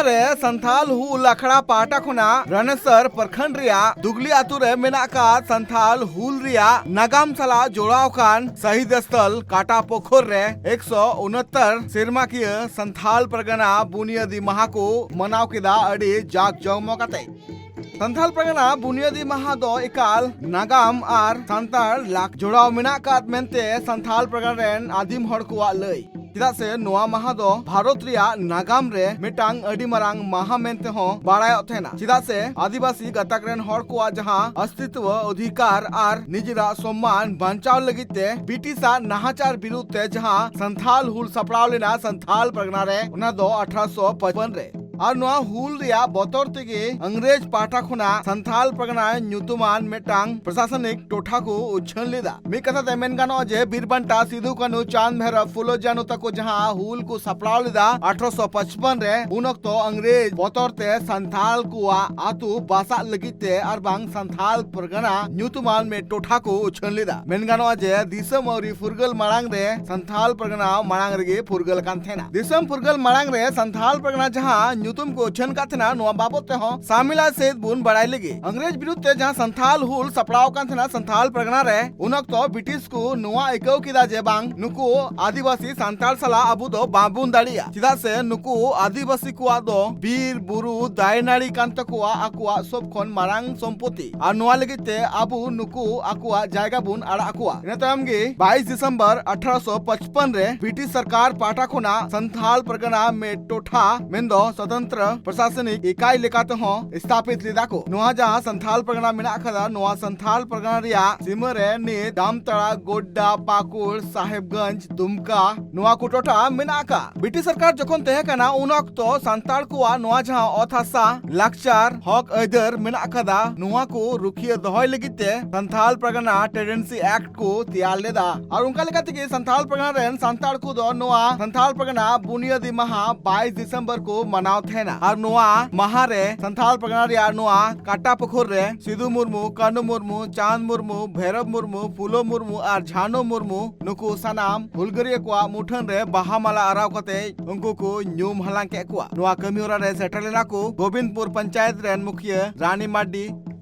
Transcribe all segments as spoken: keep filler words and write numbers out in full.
ᱨᱮ ᱥᱟᱱᱛᱷᱟᱞ ᱦᱩᱞ ᱟᱠᱷᱲᱟ ᱯᱟᱦᱴᱟ ᱠᱷᱚᱱᱟᱜ ᱨᱟᱱᱮᱥᱚᱨ ᱯᱨᱚᱠᱷᱚᱸᱰ ᱨᱮᱭᱟᱜ ᱫᱩᱜᱽᱞᱤ ᱟᱛᱳ ᱨᱮ ᱢᱮᱱᱟᱜ ᱟᱠᱟᱫ ᱥᱟᱱᱛᱷᱟᱞ ᱦᱩᱞ ᱨᱮᱭᱟᱜ ᱱᱟᱜᱟᱢ ᱥᱟᱞᱟᱜ ᱡᱚᱲᱟᱣ ᱟᱠᱟᱱ ᱥᱟᱦᱤᱫ ᱥᱛᱷᱚᱞ ᱠᱟᱴᱟ ᱯᱚᱠᱷᱚᱨ ᱨᱮ ᱮᱠᱥᱚ ᱩᱱᱟᱛᱛᱟᱨ ᱥᱮᱨᱢᱟᱠᱤᱭᱟᱹ ᱥᱟᱱᱛᱷᱟᱞ ᱯᱟᱨᱜᱟᱱᱟ ᱵᱩᱱᱤᱭᱟᱹᱫᱤ ᱢᱟᱦᱟ ᱠᱚ ᱢᱟᱱᱟᱣ ᱠᱮᱫᱟ ᱟᱹᱰᱤ ᱡᱟᱠ ᱡᱚᱢᱚᱠ ᱟᱛᱮ᱾ ᱥᱟᱱᱛᱷᱟᱞ ᱯᱟᱨᱜᱟᱱᱟ ᱵᱩᱱᱤᱭᱟᱹᱫᱤ ᱢᱟᱦᱟ ᱫᱚ ᱮᱠᱟᱞ ᱱᱟᱜᱟᱢ ᱟᱨ ᱥᱟᱱᱛᱟᱲ ᱞᱟᱠ ᱡᱚᱲᱟᱣ ᱢᱮᱱᱟᱜ ᱟᱠᱟᱫ ᱢᱮᱱᱛᱮ ᱥᱟᱱᱛᱷᱟᱞ ᱯᱟᱨᱜᱟᱱᱟ ᱨᱮᱱ ᱟᱹᱫᱤᱢ ᱦᱚᱲ ᱠᱚᱣᱟᱜ ᱞᱟᱹᱭ᱾ ᱪᱮᱫᱟᱜ ᱥᱮ ᱱᱚᱣᱟ ᱢᱟᱦᱟ ᱫᱚ ᱵᱷᱟᱨᱚᱛ ᱨᱮᱭᱟᱜ ᱱᱟᱜᱟᱢ ᱨᱮ ᱢᱤᱫᱴᱟᱝ ᱟᱹᱰᱤ ᱢᱟᱨᱟᱝ ᱢᱟᱦᱟ ᱢᱮᱱᱛᱮ ᱦᱚᱸ ᱵᱟᱲᱟᱭᱚᱜ ᱛᱟᱦᱮᱱᱟ᱾ ᱪᱮᱫᱟᱜ ᱥᱮ ᱟᱹᱫᱤᱵᱟᱹᱥᱤ ᱜᱟᱛᱟᱠ ᱨᱮᱱ ᱦᱚᱲ ᱠᱚᱣᱟᱜ ᱡᱟᱦᱟᱸ ᱚᱥᱛᱤᱛᱣᱚ, ᱚᱫᱷᱤᱠᱟᱨ ᱟᱨ ᱱᱤᱡᱮᱨᱟᱜ ᱥᱚᱢᱢᱟᱱ ᱵᱟᱧᱪᱟᱣ ᱞᱟᱹᱜᱤᱫ ᱛᱮ ᱵᱨᱤᱴᱤᱥᱟᱜ ᱱᱟᱦᱟᱪᱟᱨ ᱵᱤᱨᱩᱫᱷ ᱛᱮ ᱡᱟᱦᱟᱸ ᱥᱟᱱᱛᱷᱟᱞ ᱦᱩᱞ ᱥᱟᱯᱲᱟᱣ ᱞᱮᱱᱟ ᱥᱟᱱᱛᱷᱟᱞ ᱯᱟᱨᱜᱟᱱᱟ ᱨᱮ, ᱚᱱᱟ ᱫᱚ ᱟᱴᱷᱨᱚᱥᱚ ᱯᱟᱸᱪᱯᱟᱱ ᱨᱮ᱾ ᱟᱨ ᱱᱚᱣᱟ ᱦᱩᱞ ᱨᱮᱭᱟᱜ ᱵᱚᱛᱚᱨ ᱛᱮᱜᱮ ᱤᱝᱨᱮᱡᱽ ᱯᱟᱦᱴᱟ ᱠᱷᱚᱱᱟᱜ ᱥᱟᱱᱛᱷᱟᱞ ᱯᱟᱨᱜᱟᱱᱟ ᱧᱩᱛᱩᱢᱟᱱ ᱢᱤᱫᱴᱟᱝ ᱯᱨᱚᱥᱟᱥᱚᱱᱤᱠ ᱴᱚᱴᱷᱟ ᱠᱚ ᱩᱪᱷᱟᱹᱱ ᱞᱮᱫᱟ᱾ ᱢᱤᱫ ᱠᱟᱛᱷᱟ ᱛᱮ ᱢᱮᱱ ᱜᱟᱱᱚᱜᱼᱟ ᱡᱮ ᱵᱤᱨ ᱵᱟᱱᱴᱟ ᱥᱤᱫᱩ, ᱠᱟᱹᱱᱦᱩ, ᱪᱟᱸᱫᱽ, ᱵᱷᱟᱭᱨᱚ, ᱯᱷᱩᱞᱳ, ᱡᱷᱟᱱᱩ ᱛᱟᱠᱚ ᱡᱟᱦᱟᱸ ᱦᱩᱞ ᱠᱚ ᱥᱟᱯᱲᱟᱣ ᱞᱮᱫᱟ ᱟᱴᱷᱨᱚᱥᱚ ᱯᱟᱸᱪᱯᱟᱱ ᱨᱮ, ᱩᱱ ᱚᱠᱛᱚ ᱤᱝᱨᱮᱡᱽ ᱵᱚᱛᱚᱨ ᱛᱮ ᱥᱟᱱᱛᱷᱟᱞ ᱠᱚᱣᱟᱜ ᱟᱹᱛᱩ ᱵᱟᱥᱟᱜ ᱞᱟᱹᱜᱤᱫ ᱛᱮ ᱟᱨ ᱵᱟᱝ ᱥᱟᱱᱛᱷᱟᱞ ᱯᱟᱨᱜᱟᱱᱟ ᱧᱩᱛᱩᱢᱟᱱ ᱢᱤᱫ ᱴᱚᱴᱷᱟ ᱠᱚ ᱩᱪᱷᱟᱹᱱ ᱞᱮᱫᱟ᱾ ᱢᱮᱱ ᱜᱟᱱᱚᱜᱼᱟ ᱡᱮ ᱫᱤᱥᱚᱢ ᱟᱹᱣᱨᱤ ᱯᱷᱩᱨᱜᱟᱹᱞ ᱢᱟᱲᱟᱝ ᱨᱮ ᱥᱟᱱᱛᱷᱟᱞ ᱯᱟᱨᱜᱟᱱᱟ ᱢᱟᱲᱟᱝ ᱨᱮᱜᱮ ᱯᱷᱩᱨᱜᱟᱹᱞ ᱟᱠᱟᱱ ᱛᱟᱦᱮᱱᱟ᱾ ᱫᱤᱥᱚᱢ ᱯᱷᱩᱨᱜᱟᱹᱞ ᱢᱟᱲᱟᱝ ᱨᱮ ᱥᱟᱱᱛᱷᱟᱞ ᱯᱟᱨᱜᱟᱱᱟ ᱡᱟᱦᱟᱸ ᱧᱩᱛᱩᱢ ᱠᱚ ᱩᱪᱷᱟᱹᱱ ᱟᱠᱟᱫ ᱛᱟᱦᱮᱱᱟ, ᱱᱚᱣᱟ ᱵᱟᱵᱚᱛ ᱛᱮᱦᱚᱸ ᱥᱟᱢᱤᱞᱟ ᱥᱮᱫ ᱵᱚᱱ ᱵᱟᱲᱟᱭ ᱞᱮᱜᱮ᱾ ᱤᱝᱨᱮᱡᱽ ᱵᱤᱨᱩᱫᱷ ᱛᱮ ᱡᱟᱦᱟᱸ ᱥᱟᱱᱛᱷᱟᱞ ᱦᱩᱞ ᱥᱟᱯᱲᱟᱣ ᱟᱠᱟᱱ ᱛᱟᱦᱮᱱᱟ ᱥᱟᱱᱛᱷᱟᱞ ᱯᱟᱨᱜᱟᱱᱟ ᱨᱮ, ᱩᱱ ᱚᱠᱛᱚ ᱵᱨᱤᱴᱤᱥ ᱠᱚ ᱱᱚᱣᱟ ᱟᱹᱭᱠᱟᱹᱣ ᱠᱮᱫᱟ ᱡᱮ ᱵᱟᱝ, ᱱᱩᱠᱩ ᱟᱹᱫᱤᱵᱟᱹᱥᱤ ᱥᱟᱱᱛᱟᱲ ᱥᱟᱞᱟᱜ ᱟᱵᱚ ᱫᱚ ᱵᱟᱵᱚᱱ ᱫᱟᱲᱮᱭᱟᱜᱼᱟ, ᱪᱮᱫᱟᱜ ᱥᱮ ᱱᱩᱠᱩ ᱟᱹᱫᱤᱵᱟᱹᱥᱤ ᱠᱚᱣᱟᱜ ᱫᱚ ᱵᱤᱨ ᱵᱩᱨᱩ ᱫᱟᱨᱮ ᱱᱟᱹᱲᱤ ᱠᱟᱱ ᱛᱟᱠᱚᱣᱟ ᱟᱠᱚᱣᱟᱜ ᱥᱚᱵ ᱠᱷᱚᱱ ᱢᱟᱨᱟᱝ ᱥᱚᱢᱯᱚᱛᱤ, ᱟᱨ ᱱᱚᱣᱟ ᱞᱟᱹᱜᱤᱫ ᱛᱮ ᱟᱵᱚ ᱱᱩᱠᱩ ᱟᱠᱚᱣᱟᱜ ᱡᱟᱭᱜᱟ ᱵᱚᱱ ᱟᱲᱟᱜ ᱟᱠᱚᱣᱟ᱾ ᱤᱱᱟᱹ ᱛᱟᱭᱚᱢ ᱜᱮ ᱵᱟᱭᱤᱥ ᱰᱤᱥᱮᱢᱵᱚᱨ ᱟᱴᱷᱨᱚᱥᱚ ᱯᱟᱸᱪᱯᱟᱱ ᱨᱮ ᱵᱨᱤᱴᱤᱥ ᱥᱚᱨᱠᱟᱨ ᱯᱟᱦᱴᱟ ᱠᱷᱚᱱᱟᱜ ᱥᱟᱱᱛᱷᱟᱞ ᱯᱟᱨᱜᱟᱱᱟ ᱢᱤᱫ ᱴᱚᱴᱷᱟ ᱢᱮᱱᱫᱚ ᱥᱚᱛᱚᱱᱛᱨᱚ ᱯᱨᱚᱥᱟᱥᱚᱱᱤᱠ ᱤᱠᱟᱭ ᱞᱮᱠᱟ ᱛᱮᱦᱚᱸ ᱥᱛᱷᱟᱯᱤᱛ ᱞᱮᱫᱟ ᱠᱚ᱾ ᱱᱚᱣᱟ ᱡᱟᱦᱟᱸ ᱥᱟᱱᱛᱷᱟᱞ ᱯᱟᱨᱜᱟᱱᱟ ᱢᱮᱱᱟᱜ ᱟᱠᱟᱫᱟ, ᱱᱚᱣᱟ ᱥᱟᱱᱛᱷᱟᱞ ᱯᱟᱨᱜᱟᱱᱟ ᱨᱮᱭᱟᱜ ᱥᱤᱢᱟᱹ ᱨᱮ ᱱᱤᱛ ᱡᱟᱢᱛᱟᱲᱟ, ᱜᱳᱰᱰᱟ, ᱯᱟᱠᱩᱲ, ᱥᱟᱦᱮᱵᱽᱜᱚᱸᱡᱽ, ᱫᱩᱢᱠᱟ, ᱱᱚᱣᱟ ᱠᱚ ᱴᱚᱴᱷᱟ ᱢᱮᱱᱟᱜ ᱟᱠᱟᱫ᱾ ᱵᱨᱤᱴᱤᱥ ᱥᱚᱨᱠᱟᱨ ᱡᱚᱠᱷᱚᱱ ᱛᱟᱦᱮᱸ ᱠᱟᱱᱟ, ᱩᱱ ᱚᱠᱛᱚ ᱥᱟᱱᱛᱟᱲ ᱠᱚᱣᱟᱜ ᱱᱚᱣᱟ ᱡᱟᱦᱟᱸ ᱚᱛ ᱦᱟᱥᱟ, ᱞᱟᱠᱪᱟᱨ, ᱦᱚᱠ ᱟᱹᱭᱫᱟᱹᱨ ᱢᱮᱱᱟᱜ ᱟᱠᱟᱫᱟ, ᱱᱚᱣᱟ ᱠᱚ ᱨᱩᱠᱷᱤᱭᱟᱹ ᱫᱚᱦᱚᱭ ᱞᱟᱹᱜᱤᱫ ᱛᱮ ᱥᱟᱱᱛᱷᱟᱞ ᱯᱟᱨᱜᱟᱱᱟ ᱴᱮᱱᱰᱮᱱᱥᱤ ᱮᱠᱴ ᱠᱚ ᱛᱮᱭᱟᱨ ᱞᱮᱫᱟ᱾ ᱟᱨ ᱚᱱᱠᱟ ᱞᱮᱠᱟ ᱛᱮᱜᱮ ᱥᱟᱱᱛᱷᱟᱞ ᱯᱟᱨᱜᱟᱱᱟ ᱨᱮᱱ ᱥᱟᱱᱛᱟᱲ ᱠᱚᱫᱚ ᱱᱚᱣᱟ ᱥᱟᱱᱛᱷᱟᱞ ᱯᱟᱨᱜᱟᱱᱟ ᱵᱩᱱᱤᱭᱟᱹᱫᱤ ᱢᱟᱦᱟ ᱵᱟᱭᱤᱥ ᱰᱤᱥᱮᱢᱵᱚᱨ ᱠᱚ ᱢᱟᱱᱟᱣ ᱛᱟᱦᱮᱱᱟ᱾ ᱟᱨ ᱱᱚᱣᱟ ᱢᱟᱦᱟ ᱨᱮ ᱥᱟᱱᱛᱟᱲ ᱯᱟᱨᱜᱟᱱᱟ ᱨᱮᱭᱟᱜ ᱱᱚᱣᱟ ᱠᱟᱴᱟ ᱯᱩᱠᱷᱩᱨ ᱨᱮ ᱥᱤᱫᱩ ᱢᱩᱨᱢᱩ, ᱠᱟᱹᱱᱩ ᱢᱩᱨᱢᱩ, ᱪᱟᱸᱫᱽ ᱢᱩᱨᱢᱩ, ᱵᱷᱮᱨᱚᱵ ᱢᱩᱨᱢᱩ, ᱯᱷᱩᱞᱳ ᱢᱩᱨᱢᱩ ᱟᱨ ᱡᱷᱟᱱᱚ ᱢᱩᱨᱢᱩ, ᱱᱩᱠᱩ ᱥᱟᱱᱟᱢ ᱦᱩᱞᱜᱟᱹᱨᱤᱭᱟᱹ ᱠᱚᱣᱟᱜ ᱢᱩᱴᱷᱟᱹᱱ ᱨᱮ ᱵᱟᱦᱟ ᱢᱟᱞᱟ ᱟᱨᱟᱣ ᱠᱟᱛᱮ ᱩᱱᱠᱩ ᱠᱚ ᱧᱩᱢ ᱦᱟᱞᱟᱝ ᱠᱮᱫ ᱠᱚᱣᱟ᱾ ᱱᱚᱣᱟ ᱠᱟᱹᱢᱤ ᱦᱚᱨᱟ ᱨᱮ ᱥᱮᱴᱮᱨ ᱞᱮᱱᱟ ᱠᱚ ᱜᱳᱵᱤᱱᱫᱯᱩᱨ ᱯᱚᱧᱪᱟᱭᱮᱛ ᱨᱮᱱ ᱢᱩᱠᱷᱤᱭᱟᱹ ᱨᱟᱱᱤ ᱢᱟᱨᱰᱤ,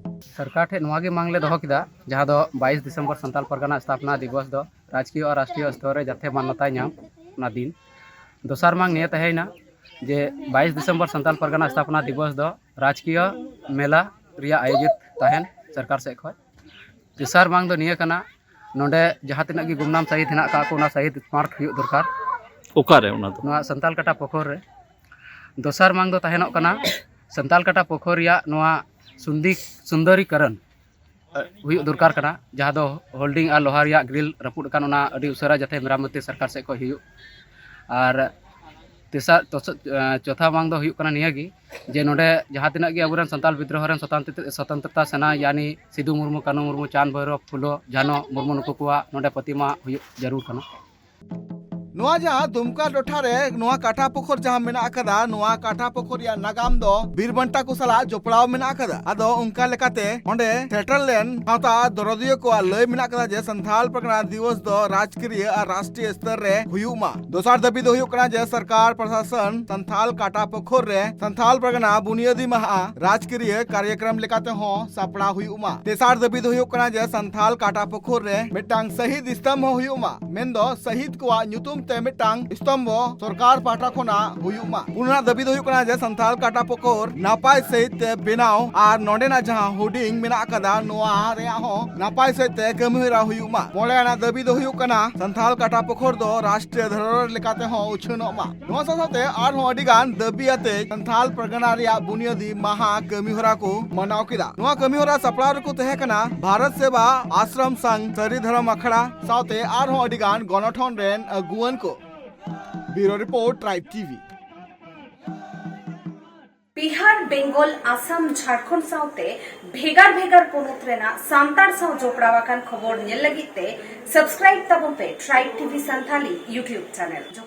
ᱥᱚᱨᱠᱟᱨ ᱴᱷᱮᱱ ᱱᱚᱣᱟ ᱜᱮ ᱢᱟᱝ ᱞᱮ ᱫᱚᱦᱚ ᱠᱮᱫᱟ, ᱡᱟᱦᱟᱸ ᱫᱚ ᱵᱟᱭᱤᱥ ᱰᱤᱥᱮᱢᱵᱚᱨ ᱥᱟᱱᱛᱟᱞ ᱯᱟᱨᱜᱟᱱᱟ ᱥᱛᱷᱟᱯᱚᱱᱟ ᱫᱤᱵᱚᱥ ᱫᱚ ᱨᱟᱡᱽᱠᱤᱭᱟᱹ ᱟᱨ ᱨᱟᱥᱴᱨᱤᱭᱚ ᱥᱛᱚᱨ ᱨᱮ ᱡᱟᱛᱮ ᱢᱟᱱᱱᱚᱛᱟᱭ ᱧᱟᱢ, ᱚᱱᱟ ᱫᱤᱱ᱾ ᱫᱚᱥᱟᱨ ᱢᱟᱝ ᱱᱤᱭᱟᱹ ᱛᱟᱦᱮᱸᱭᱮᱱᱟ ᱡᱮ ᱵᱟᱭᱤᱥ ᱰᱤᱥᱮᱢᱵᱚᱨ ᱥᱟᱱᱛᱟᱞ ᱯᱟᱨᱜᱟᱱᱟ ᱥᱛᱷᱟᱯᱚᱱᱟ ᱫᱤᱵᱚᱥ ᱫᱚ ᱨᱟᱡᱽᱠᱤᱭᱟᱹ ᱢᱮᱞᱟ ᱨᱮᱭᱟᱜ ᱟᱭᱳᱡᱤᱛ ᱛᱟᱦᱮᱱ ᱥᱚᱨᱠᱟᱨ ᱥᱮᱫ ᱠᱷᱚᱱ᱾ ᱛᱮᱥᱟᱨ ᱢᱟᱝ ᱫᱚ ᱱᱤᱭᱟᱹ ᱠᱟᱱᱟ, ᱱᱚᱰᱮ ᱡᱟᱦᱟᱸ ᱛᱤᱱᱟᱹᱜ ᱜᱮ ᱜᱩᱢᱱᱟᱢ ᱥᱟᱹᱦᱤᱫ ᱦᱮᱱᱟᱜ ᱠᱟᱜ ᱠᱚ, ᱚᱱᱟ ᱥᱟᱹᱦᱤᱫ ᱥᱢᱟᱨᱴ ᱦᱩᱭᱩᱜ ᱫᱚᱨᱠᱟᱨ᱾ ᱚᱠᱟᱨᱮ ᱚᱱᱟ ᱫᱚ? ᱱᱚᱣᱟ ᱥᱟᱱᱛᱟᱞ ᱠᱟᱴᱟ ᱯᱚᱠᱷᱚᱨ ᱨᱮ᱾ ᱫᱚᱥᱟᱨ ᱢᱟᱝ ᱫᱚ ᱛᱟᱦᱮᱱᱚᱜ ᱠᱟᱱᱟ ᱥᱟᱱᱛᱟᱞ ᱠᱟᱴᱟ ᱯᱚᱠᱷᱚᱨ ᱨᱮᱭᱟᱜ ᱱᱚᱣᱟ ᱥᱩᱱᱫᱤ-, ᱥᱩᱱᱫᱚᱨᱤᱠᱚᱨᱚᱱ, ᱮ, ᱦᱩᱭᱩᱜ ᱫᱚᱨᱠᱟᱨ ᱠᱟᱱᱟ, ᱡᱟᱦᱟᱸ ᱫᱚ ᱦᱳᱞᱰᱤᱝ ᱟᱨ ᱞᱳᱦᱟ ᱨᱮᱭᱟᱜ ᱜᱨᱤᱞ ᱨᱟᱹᱯᱩᱫ ᱟᱠᱟᱱ, ᱚᱱᱟ ᱟᱹᱰᱤ ᱩᱥᱟᱹᱨᱟ ᱡᱟᱛᱮ ᱢᱮᱨᱟᱢᱚᱛᱤ ᱥᱚᱨᱠᱟᱨ ᱥᱮᱫ ᱠᱷᱚᱱ ᱦᱩᱭᱩᱜ᱾ ᱟᱨ ᱛᱮᱥᱟᱨ, ᱛᱚᱥ-, ᱮ, ᱪᱚᱛᱷᱟ ᱢᱟᱝ ᱫᱚ ᱦᱩᱭᱩᱜ ᱠᱟᱱᱟ ᱱᱤᱭᱟᱹ ᱜᱮ, ᱡᱮ ᱱᱚᱰᱮ ᱡᱟᱦᱟᱸ ᱛᱤᱱᱟᱹᱜ ᱜᱮ ᱟᱵᱚᱨᱮᱱ ᱥᱟᱱᱛᱟᱞ ᱵᱤᱫᱽᱨᱳᱦᱚ ᱨᱮᱱ ᱥᱚᱛᱟᱱᱛᱨᱚ-, ᱥᱚᱛᱚᱱᱛᱨᱚᱛᱟ ᱥᱮᱱᱟ, ᱭᱟᱱᱤ ᱥᱤᱫᱩ ᱢᱩᱨᱢᱩ, ᱠᱟᱹᱱᱩ ᱢᱩᱨᱢᱩ, ᱪᱟᱸᱫᱽ ᱵᱷᱳᱭᱨᱳᱵ, ᱯᱷᱩᱞᱳ, ᱡᱷᱟᱱᱚ ᱢᱩᱨᱢᱩ, ᱱᱩᱠᱩ ᱠᱚᱣᱟᱜ ᱱᱚᱰᱮ ᱯᱨᱚᱛᱤᱢᱟ ᱦᱩᱭᱩᱜ ᱡᱟᱹᱨᱩᱲ ᱠᱟᱱᱟ᱾ ᱱᱚᱣᱟ ᱡᱟᱦᱟᱸ ᱫᱩᱢᱠᱟ ᱴᱚᱴᱷᱟ ᱨᱮ ᱱᱚᱣᱟ ᱠᱟᱴᱟ ᱯᱩᱠᱷᱩᱨ ᱡᱟᱦᱟᱸ ᱢᱮᱱᱟᱜ ᱟᱠᱟᱫᱟ, ᱱᱚᱣᱟ ᱠᱟᱴᱟ ᱯᱩᱠᱷᱩᱨ ᱨᱮᱭᱟᱜ ᱱᱟᱜᱟᱢ ᱫᱚ ᱵᱤᱨ ᱵᱟᱱᱴᱟ ᱠᱚ ᱥᱟᱞᱟᱜ ᱡᱚᱯᱲᱟᱣ ᱢᱮᱱᱟᱜ ᱟᱠᱟᱫᱟ᱾ ᱟᱫᱚ ᱚᱱᱠᱟ ᱞᱮᱠᱟᱛᱮ ᱚᱸᱰᱮ ᱥᱮᱴᱮᱨ ᱞᱮᱱ ᱥᱟᱶᱛᱟ ᱫᱚᱨᱚᱫᱤᱭᱟᱹ ᱠᱚᱣᱟᱜ ᱞᱟᱹᱭ ᱢᱮᱱᱟᱜ ᱟᱠᱟᱫᱟ ᱡᱮ ᱥᱟᱱᱛᱟᱞ ᱯᱟᱨᱜᱟᱱᱟ ᱫᱤᱵᱚᱥ ᱫᱚ ᱨᱟᱡᱽᱠᱤᱭᱟᱹ ᱟᱨ ᱨᱟᱥᱴᱨᱤᱭᱚ ᱥᱛᱚᱨ ᱨᱮ ᱦᱩᱭᱩᱜ ᱢᱟ᱾ ᱫᱚᱥᱟᱨ ᱫᱟᱹᱵᱤ ᱫᱚ ᱦᱩᱭᱩᱜ ᱠᱟᱱᱟ ᱡᱮ ᱥᱚᱨᱠᱟᱨ ᱯᱨᱚᱥᱟᱥᱚᱱ ᱥᱟᱱᱛᱟᱞ ᱠᱟᱴᱟ ᱯᱩᱠᱷᱩᱨ ᱨᱮ ᱥᱟᱱᱛᱟᱞ ᱯᱟᱨᱜᱟᱱᱟ ᱵᱩᱱᱤᱭᱟᱹᱫᱤ ᱢᱟᱦᱟ ᱨᱟᱡᱽᱠᱤᱭᱟᱹ ᱠᱟᱨᱭᱚᱠᱨᱚᱢ ᱞᱮᱠᱟᱛᱮ ᱦᱚᱸ ᱥᱟᱯᱲᱟᱣ ᱦᱩᱭᱩᱜ ᱢᱟ᱾ ᱛᱮᱥᱟᱨ ᱫᱟᱹᱵᱤ ᱫᱚ ᱦᱩᱭᱩᱜ ᱠᱟᱱᱟ ᱡᱮ ᱥᱟᱱᱛᱟᱞ ᱠᱟᱴᱟ ᱯᱩᱠᱷᱩᱨ ᱨᱮ ᱢᱤᱫᱴᱟᱝ ᱥᱟᱹᱦᱤᱫ ᱥᱛᱚᱢᱵᱷ ᱦᱚᱸ ᱦᱩᱭᱩᱜ ᱢᱟ, ᱢᱮᱱᱫᱚ ᱥᱟᱹᱦᱤᱫ ᱠᱚᱣᱟᱜ ᱧᱩᱛᱩᱢ ᱛᱮ ᱢᱤᱫᱴᱟᱝ ᱥᱛᱚᱢᱵᱷ ᱥᱚᱨᱠᱟᱨ ᱯᱟᱦᱴᱟ ᱠᱷᱚᱱᱟᱜ ᱦᱩᱭᱩᱜ ᱢᱟ᱾ ᱯᱩᱱᱟᱜ ᱫᱟᱹᱵᱤ ᱫᱚ ᱦᱩᱭᱩᱜ ᱠᱟᱱᱟ ᱡᱮ ᱥᱟᱱᱛᱟᱞ ᱠᱟᱴᱟ ᱯᱩᱠᱷᱩᱨ ᱱᱟᱯᱟᱭ ᱥᱟᱹᱦᱤᱫ ᱛᱮ ᱵᱮᱱᱟᱣ ᱟᱨ ᱱᱚᱰᱮᱱᱟᱜ ᱡᱟᱦᱟᱸ ᱦᱳᱨᱰᱤᱝ ᱢᱮᱱᱟᱜ ᱟᱠᱟᱫᱟ, ᱱᱚᱣᱟ ᱨᱮᱭᱟᱜ ᱦᱚᱸ ᱱᱟᱯᱟᱭ ᱥᱟᱹᱦᱤᱫ ᱛᱮ ᱠᱟᱹᱢᱤ ᱦᱚᱨᱟ ᱦᱩᱭᱩᱜ ᱢᱟ᱾ ᱢᱚᱬᱮ ᱟᱱᱟᱜ ᱫᱟᱹᱵᱤ ᱫᱚ ᱦᱩᱭᱩᱜ ᱠᱟᱱᱟ ᱥᱟᱱᱛᱟᱞ ᱠᱟᱴᱟ ᱯᱩᱠᱷᱩᱨ ᱫᱚ ᱨᱟᱥᱴᱨᱤᱭᱚ ᱫᱷᱚᱨᱚᱢ ᱞᱮᱠᱟᱛᱮ ᱦᱚᱸ ᱩᱪᱷᱟᱹᱱᱚᱜ ᱢᱟ᱾ ᱱᱚᱣᱟ ᱥᱟᱶ ᱥᱟᱶᱛᱮ ᱟᱨᱦᱚᱸ ᱟᱹᱰᱤ ᱜᱟᱱ ᱫᱟᱹᱵᱤ ᱟᱛᱮ ᱥᱟᱱᱛᱟᱞ ᱯᱟᱨᱜᱟᱱᱟ ᱨᱮᱭᱟᱜ ᱵᱩᱱᱤᱭᱟᱹᱫᱤ ᱢᱟᱦᱟ ᱠᱟᱹᱢᱤ ᱦᱚᱨᱟ ᱠᱚ ᱢᱟᱱᱟᱣ ᱠᱮᱫᱟ᱾ ᱱᱚᱣᱟ ᱠᱟᱹᱢᱤ ᱦᱚᱨᱟ ᱥᱟᱯᱲᱟᱣ ᱨᱮᱠᱚ ᱛᱟᱦᱮᱸ ᱠᱟᱱᱟ ᱵᱷᱟᱨᱚᱛ ᱥᱮᱵᱟ ᱟᱥᱨᱚᱢ ᱥᱟᱝ, ᱥᱟᱹᱨᱤ ᱫᱷᱚᱨᱚᱢ ᱟᱠᱷᱲᱟ ᱥᱟᱶᱛᱮ ᱟᱨᱦᱚᱸ ᱟᱹᱰᱤ ᱜᱟᱱ ᱜᱚᱱᱚᱴᱷᱚᱱ ᱨᱮᱱ ᱟᱹᱜᱩᱣᱟᱹᱱ ᱠᱚ᱾ Bureau report, tribe TV. Bihar, Bengal, Assam, Jharkhand ᱥᱟᱶᱛᱮ ᱵᱷᱮᱜᱟᱨ ᱵᱷᱮᱜᱟᱨ ᱯᱚᱱᱚᱛ ᱨᱮᱱᱟᱜ ᱥᱟᱱᱛᱟᱲ ᱥᱟᱶ ᱡᱚᱯᱲᱟᱣ ᱟᱠᱟᱱ ᱠᱷᱚᱵᱚᱨ ᱧᱮᱞ ᱞᱟᱹᱜᱤᱫ ᱛᱮ subscribe ᱛᱟᱵᱚᱱ ᱯᱮ tribe TV Santali YouTube channel᱾ ᱡᱚᱦᱟᱨ᱾